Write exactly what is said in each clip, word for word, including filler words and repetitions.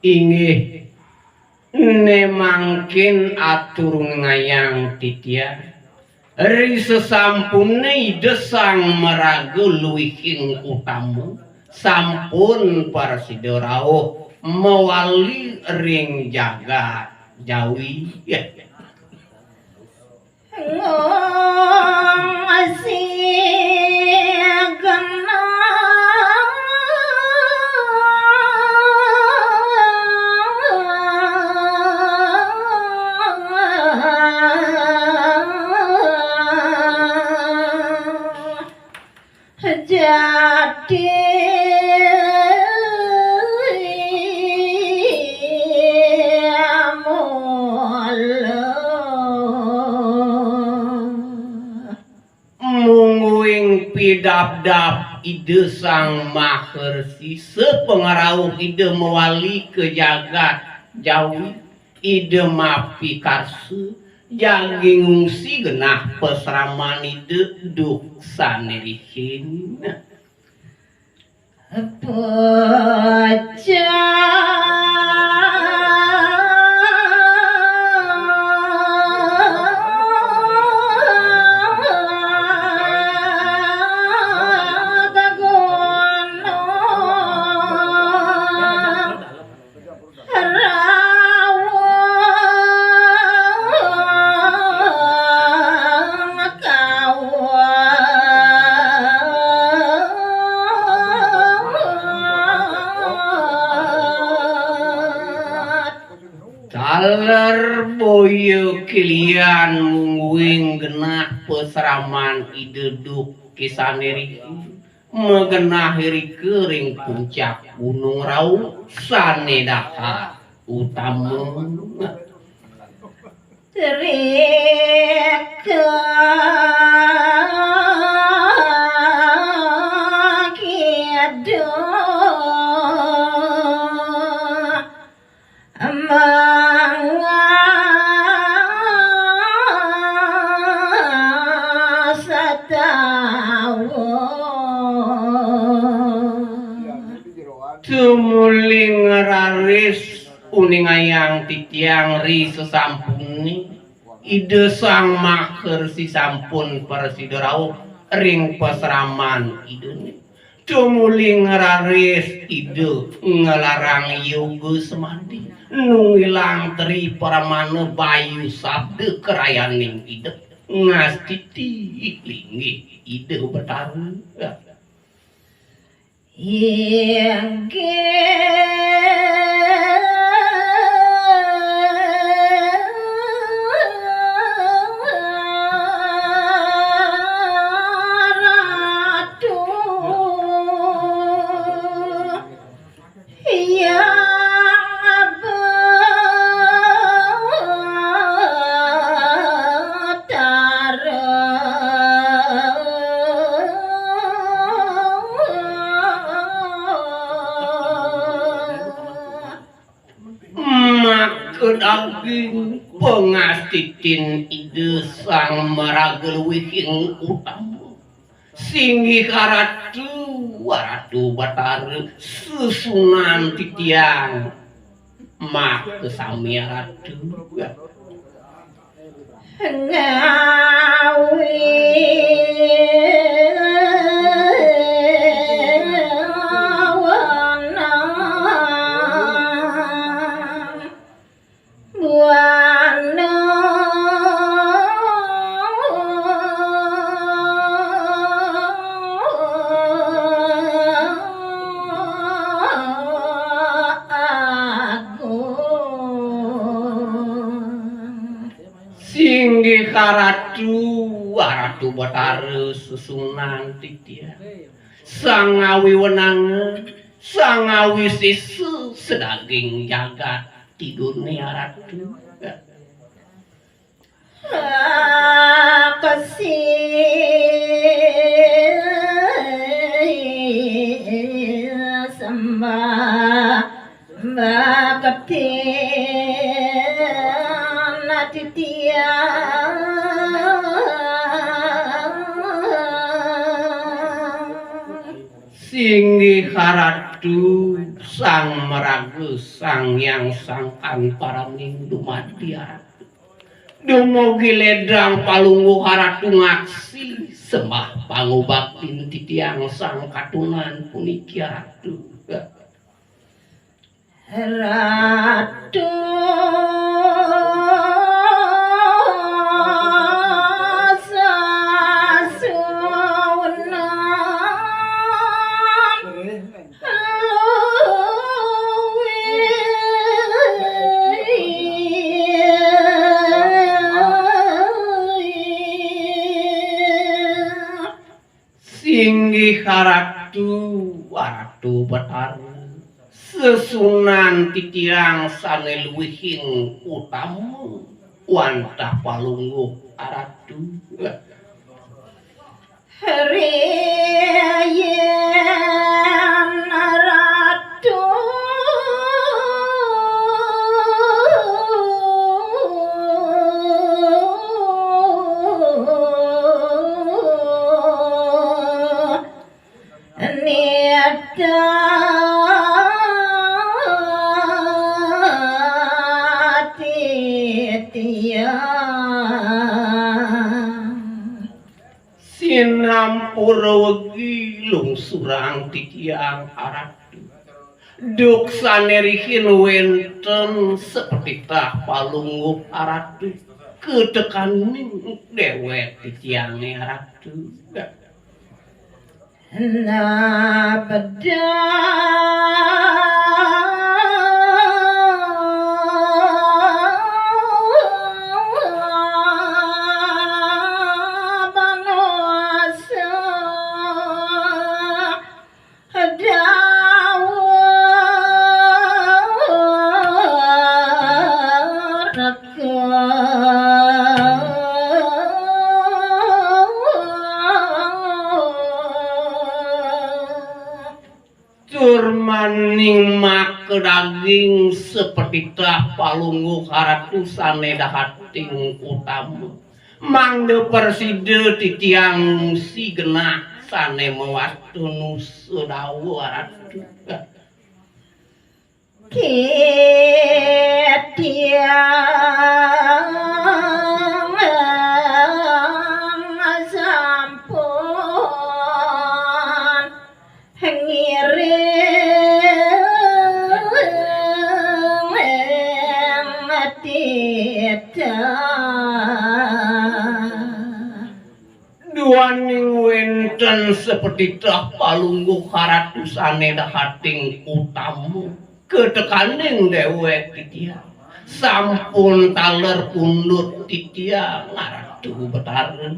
Inggih, né mangkin atur ngayang titiang. Ri sesampuné Ida Sang Maraga Luihing Utama sampun prasida rauh mawali ring jagat Jawi. Mungguing pidabdab Ida Sang Maha Resi, sapangrauh Ida mawali ka jagat Jawi, Ida mapikarsa, jagi ngungsi genah pasraman Ida duk sané rihin. Taler boya kilian mungguing genah pasraman Ida duk kisané riki. Magenah irika ring puncak Gunung Raung sané dahat utama. Tumuli ngraris uningayang titiang ri sesampuné Ida Sang Maha Resi sampun prasida rauh ring pasraman Idané. Tumuli ngraris Ida nglarang yoga samadi, nunggilang tri pramana bayu sabda karayaning Ida, ngastiti linggih Ida Betara. Inggih Ratu Hyang Betara. Maka daging pangastitin Ida Sang Maraga Luihing Utama. Singgih Ratu, Ratu Batara, susunan titiang. Maka sami Ratu. Ngawi Buana Agung. Singgih Ratu, Betara sesunan titiang. Sang awi wenangan, sang awi sisa sedaging jagat tidunia Ratu. Kasih sembah bakti titiang. Singgih Ratu sang maraga sang yang sangkan paraning dumadi Ratu. Dumugi ledang palungguh Ratu ngaksi sembah pangubaktin titiang sang katunan puniki Ratu. Ratu sasunan luwih. Singgih Ratu, Ratu Betara, sesunan titiang sane luihing utama wantah palungguh Ratu. Riyen Ratu nita titiang. Sinampura wegi lungsurang titiang Ratu. Duk sane rihin wenten sapetitah palungguh Ratu. Katekaning dewek titiange Ratu. Nah, bedah bangsa dawuh reka. Tur maning makadaging sapetitah palungguh Ratu sane dahating utama. Mangda prasida titiang ngungsi genah sane mawasta nusa dawuh Ratu. Titiang sampun ngiring titah. Duaning wenten sapetitah palungguh Ratu sane dahating utama, katekaning dewek titiang sampun taler pundut titiang Ratu Betara.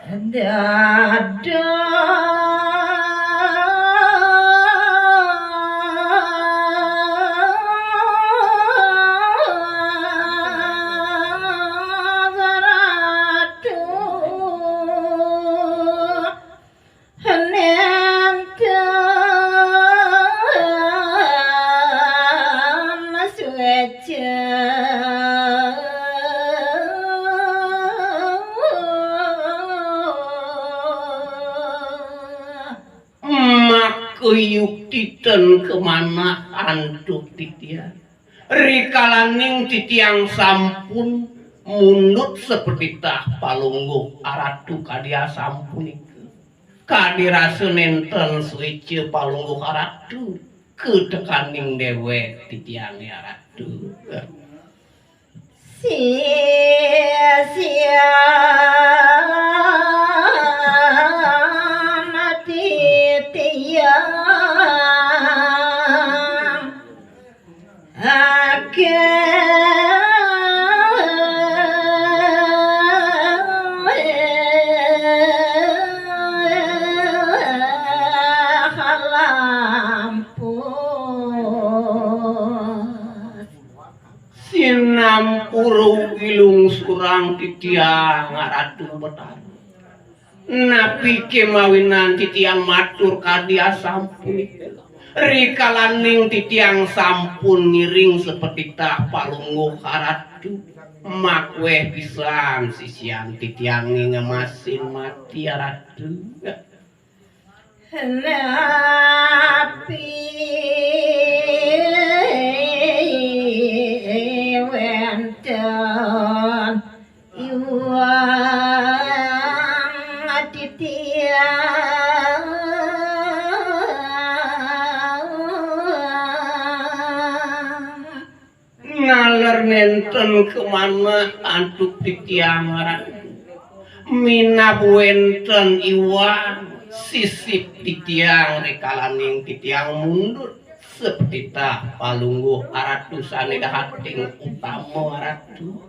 Dadah Ratu nenten sueca. Makayuktiten kamanah antuk titiang. Rikalaning titiang sampun mundut sapetitah palungguh Ratu kadi asampunika. Kadi rasa nenten sueca palungguh Ratu katekaning dewek titiange Ratu. Sisian titiang akeh titiang Ratu Betara. Napi kemawinan titiang matur kadi asampun? Rikalaning titiang sampun ngiring sapetitah Palungguh Ratu, makweh pisan sisian titiang ngemasin mati Ratu. Napi wénten iwang titiang naler nénten kamanah antuk titiang Ratu. Minab wénten iwang sisip titiang rikalaning titiang mundut sapetitah Palungguh Ratu sané dahating utama Ratu.